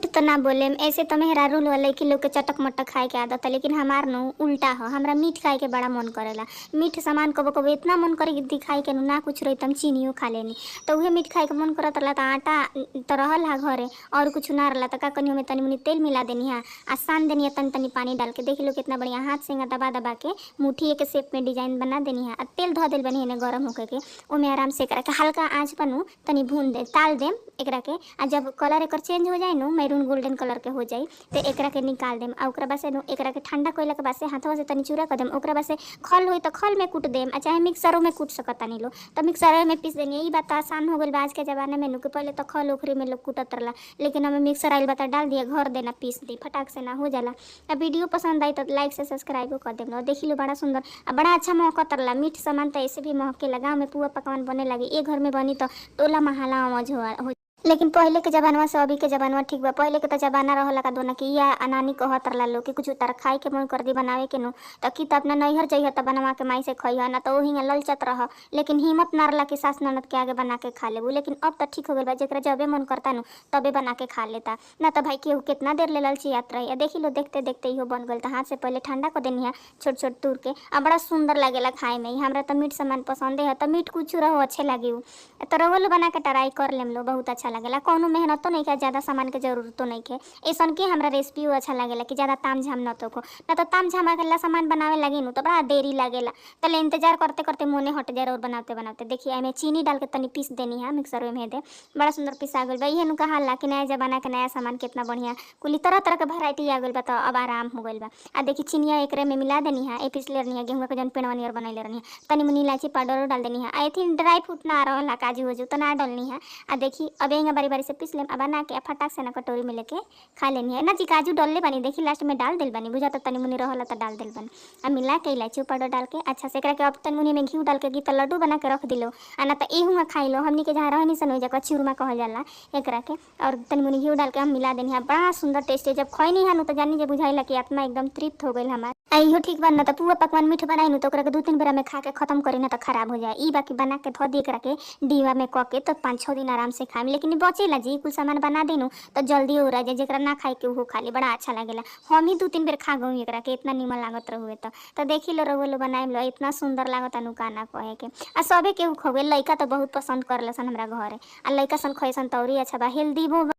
तो ना बोले ऐसे तो मेहरारू लोग लड़की लोग के चटक मटक खाए के आदत है, लेकिन हमार नु उल्टा हो। हमरा मीठ खाए के बड़ा मन करेला। मीठ सामान कबो कबो इतना मन करे कि दिखाई के ना कुछ रही तम चीनियो खा लेनी। तो उहे मीठ खाए के मन करत रहला त आटा तो रहल हा घरे और कुछ ना रहला त का कनी ओमे तनी मुनी तेल मिला देनी हा आ सान देनी हा तनी तनी पानी डाल के। देख लो कितना बढ़िया हाथ से दबा दबा के मुट्ठी के शेप में डिजाइन बना देनी हा आ तेल धो देल बनी एने गरम होके के ओमे आराम से एकरा के हल्का आंच पर नु तनी भून दे ताल देम एकरा के। आ जब कलर एकर चेंज हो जाए नु मैरून गोल्डन कलर के हो जाई तो एकरा के निकाल देम। आ ओकरा बाद से नु एकरा के ठंडा कइला के बाद से हाथवा से तनी चूरा कर देम। ओकरा बाद से खल होई तो खल में कूट देम आ चाहे मिक्सरो में कूट सकतानी लो तो मिक्सर में पीस देनी। ई बात आसान हो गइल बा आज के जमाना में नु कि पहले तो खल ओखरी में लोग कूटत रहला, लेकिन हमें मिक्सर आइल बा त डाल दिया घर देना पीस दी फटाक से ना हो जाला। आ वीडियो पसंद आई तो लाइक से सब्सक्राइबो कर देम। और देखी लो बड़ा सुंदर आ बड़ा अच्छा महकत रहला। मीठ सामान तो ऐसे भी महकेला, गाँव में पुआ पकवान बने लगी एक घर में बनी तो टोला मोहल्ला आवाज हो। लेकिन पहले के जमानवा से अभी के जमानवा ठीक बा। पहले के तो जमाना रहला का दोना कि या अनानी कहत रहला लोग कि कुछ उतार खाए के मन कर दी बनावे के नु त की त अपना नैहर जइह त बनवा के माई से खइह ना त ओहिंगा ललचत रह, लेकिन हिम्मत ना रहला कि सास ननद के आगे बना के खा लेबू। लेकिन अब त ठीक हो गइल बा, जेकरा जबे मन करता नु तबे बना के खा लेता ना त भाई केहू केतना देर ले ललचियात रही। आ देखी लो देखते देखते इहो बन गइल। त हाथ से पहले ठंडा कर देनी है छोट छोट तूर के आ बड़ा सुंदर लागेला खाए में। हमरा त मीठ सामान पसंदे है त मीठ कुछ रहो अच्छे लागी त रउआ बना के ट्राई कर लेम लो, बहुत अच्छा लागेला। कौनो मेहनतो नहीं है, ज़्यादा सामान के जरूरतो नहीं है। ऐसन के हमरा रेसिपी अच्छा लागेला कि ज़्यादा ताम झाम न तो हो ना तो ताम झाम अगला सामान बनावे लगी नु तो बड़ा देरी लागेला तले इंतजार करते करते मोने हट जाए और बनाते बनाते। देखिए एमे चीनी डाल के तनी पीस देनी है मिक्सर में दे बड़ा सुंदर पिसा गइल बा। इहे नु कहाला कि नया जमाना के नया सामान कितना बढ़िया कुली तरह तरह के वैरायटी आ गइल बा त अब आराम हो गइल बा। आ देखी चीनिया एकरे में मिला देनी है, ए पीस ले रहनी है गेहूं के जौन पेड़वा नियर बनैले रहनी है तनी मुनी इलायची पाउडर डाल देनी है आ एथिन ड्राई फ्रूट ना रहला काजू वाजू तो ना डालनी है। आ देखी अब एंगा बारी बारी से पीस लेम आ बना के फटाक से ना कटोरी में लेके खा लेनी है ना जी। काजू डालले बानी देखी लास्ट में डाल देल बानी बुझा त तनी मुनी रहला त डाल देल बानी आ मिला के इलायची पाउडर डाल के अच्छा से एकरा के अब तनी मुनी में घी डाल के घी त लड्डू बना के रख दिलो आ ना त एहुआ खाई लो। हमनी के जहाँ रहनी सन ओइजा चूरमा कहल जाला एकरा के और तनी मुनी घी डाल के हम मिला देनी है बड़ा सुंदर टेस्ट है। जब खैनी है नु त जानी जे बुझाइला कि आत्मा एकदम तृप्त हो गइल हमार। आ इहो ठीक बा ना त पुआ पकवान मीठ बनाई नु त ओकरा के 2-3 बेरा में खा के खत्म करी ना त खराब हो जाए। ई बाकी बना के धो दी एकरा के डिब्बा में क के तो 5-6 दिन आराम से खाएम, लेकिन बचेला जी कुल सामान बना देनु तो जल्दी हो जाए जेकरा ना खाए के उहो खा ले बड़ा अच्छा लागेला। हम ही 2-3 बेर खा गई एकरा के इतना निमन लागत रहुए त देखी लो रहुए लो बनाएम लो इतना सुंदर लागत नु का ना कहे के। आ सबे केहू खवे लइका तो बहुत पसंद करलसन हमरा घरे आ लइका सन खइसन तौरी अच्छा बा हेल्दी बो।